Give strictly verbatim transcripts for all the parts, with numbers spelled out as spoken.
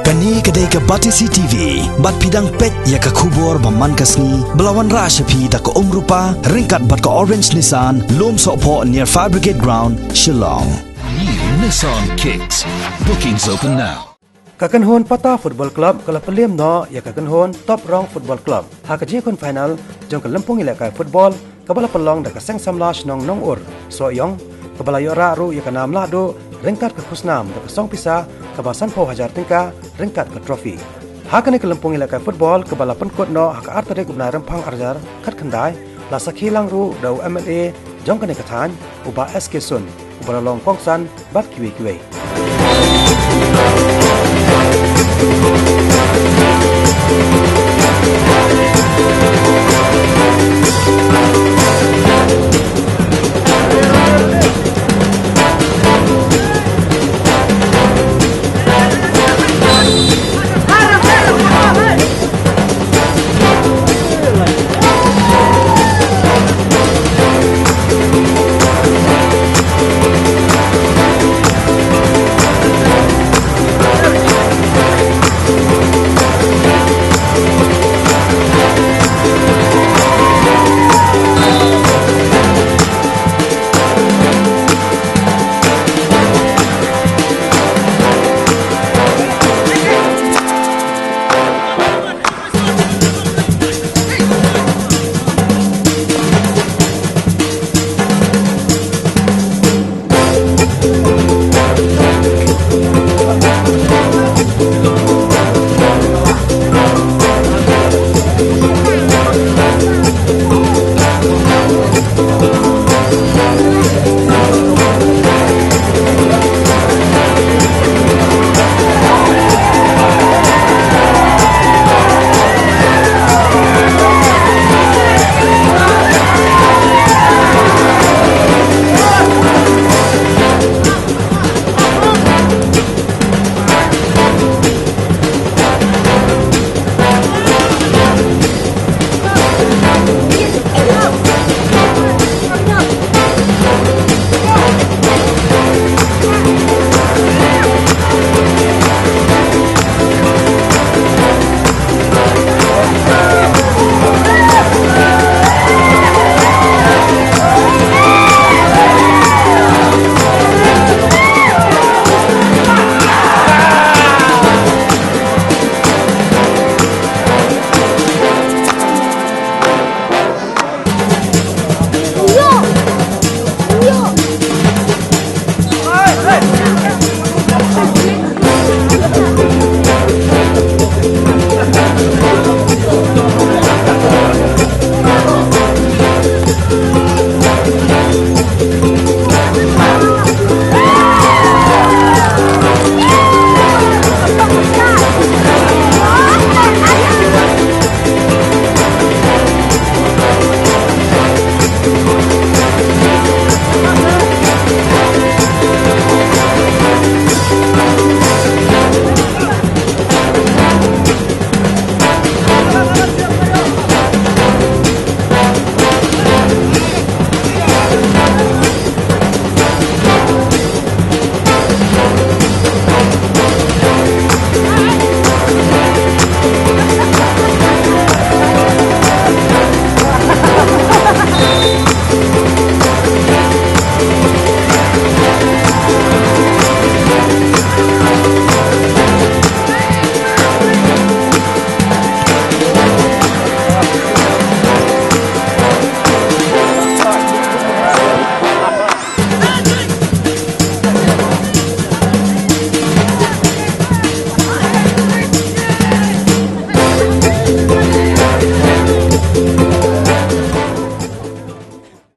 Kane ka dei ka Batesi T V, bad phi dang peit ïa ka khubor ba man ka sngi, ba la wanrah sha phi da ka Umrupa, ryngkat bad ka Orange Nissan, Lumsohphoh near Fire Brigade Ground, Shillong. New Nissan Kicks. Bookings open now. Ka kynhun Pata Football Club ka la pynlem noh ïa ka kynhun Top Rong Football Club ha ka jingïakhun final jong ka lympung ïalehkai football kaba la pynlong da ka Seng Samla Shnong Nongur, Sohiong, kaba la ïoh rah ruh ïa ka nam lahduh ryngkat ka khusnam da ka song pisa kaba sanphew hajar tyngka ryngkat ka trophy. Ha kane ka lympung ïalehkai football kaba la pynkut noh ha ka ar tarik u bnai Rymphang ar hajar khatkhyndai, la sakhi lang ruh da u M L A jong kane ka thaiñ, u Bah S K Sun, uba la long kongsan bad kiwei kiwei.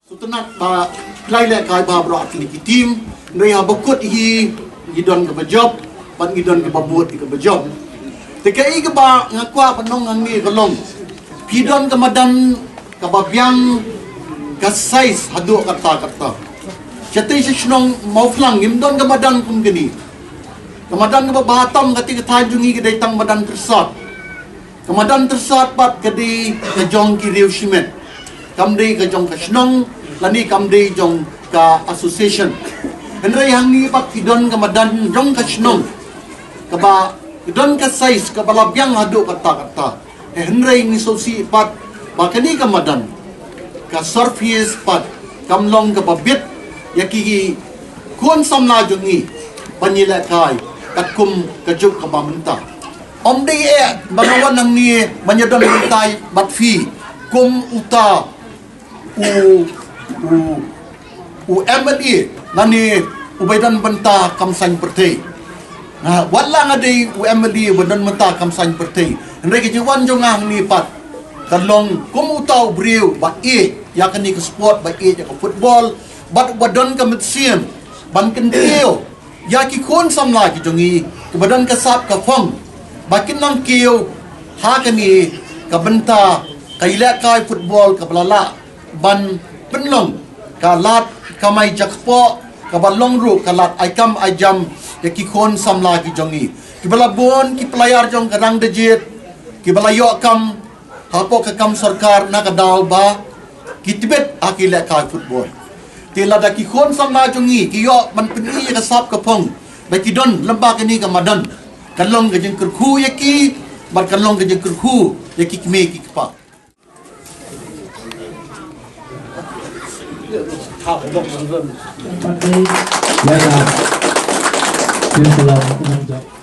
Sngewtynnat ba ki lai lehkai baroh ki team, hynrei haba kut hi ngi don kaba jop bad ngi don kaba bud ïa kaba jop. Te kaei kaba nga kwah ban ong hangne ka long, phi don ka madan kaba biang ka size haduh katta katta. Shatei sha shnong Mawphlang ngim don ka madan kum kane. Ka madan kaba bha tam katei ka thaiñ jong ngi ka dei tang madan Tyrsad. Ka madan Tyrsad pat ka dei ka jong ki riew shimet. Kam dei ka jong ka shnong lane kam dei jong ka association. Hynrei hangne pat ki don ka madan jong ka shnong kaba Don ka size kaba la biang haduh katta katta. Eh, hynrei ngi sngewsih pat ba kane ka madan, ka surface pat, kam long kaba bit ïa ki khun samla jong ngi ban ïalehkai katkum ka juk kaba mynta. Ym dei eh ba nga wan hangne ban ïadon bynta bad phi kum uta u, u, u M L A lane u ba ïadon bynta kam saiñ pyrthei. Nga, wat la nga dei u M L A u ba don bynta kam saiñ pyrthei, hynrei ka jingwan jong nga hangne pat ka long kum uta u briew ba ïeit ïa kane ka sport, ba ïeit ïa ka football, bad ba don ka mynsiem ban kyntiew ïa ki khun samla ki jong ngi kiba don ka sap ka phong ba kin nang kiew ha kane ka bynta ka ïalehkai football kaba la lah ban pynlong ka lad kamai jakpoh, kaba long ruh ka lad ai kam ai jam ïa ki khun samla ki jong ngi kiba la bun ki player jong ka Rangdajied kiba la ïoh kam hapoh ka kam sorkar na ka daw ba ki tbit ha ki lehkai football. Te lada ki khun samla jong ngi ki ïoh ban pyni ïa ka sap ka phong ba ki don lyngba kane ka madan, ka long ka jingkyrkhu ïa ki, bad ka long ka jingkyrkhu ïa ki kmie ki kpa. Ïa ka, ïa ka long.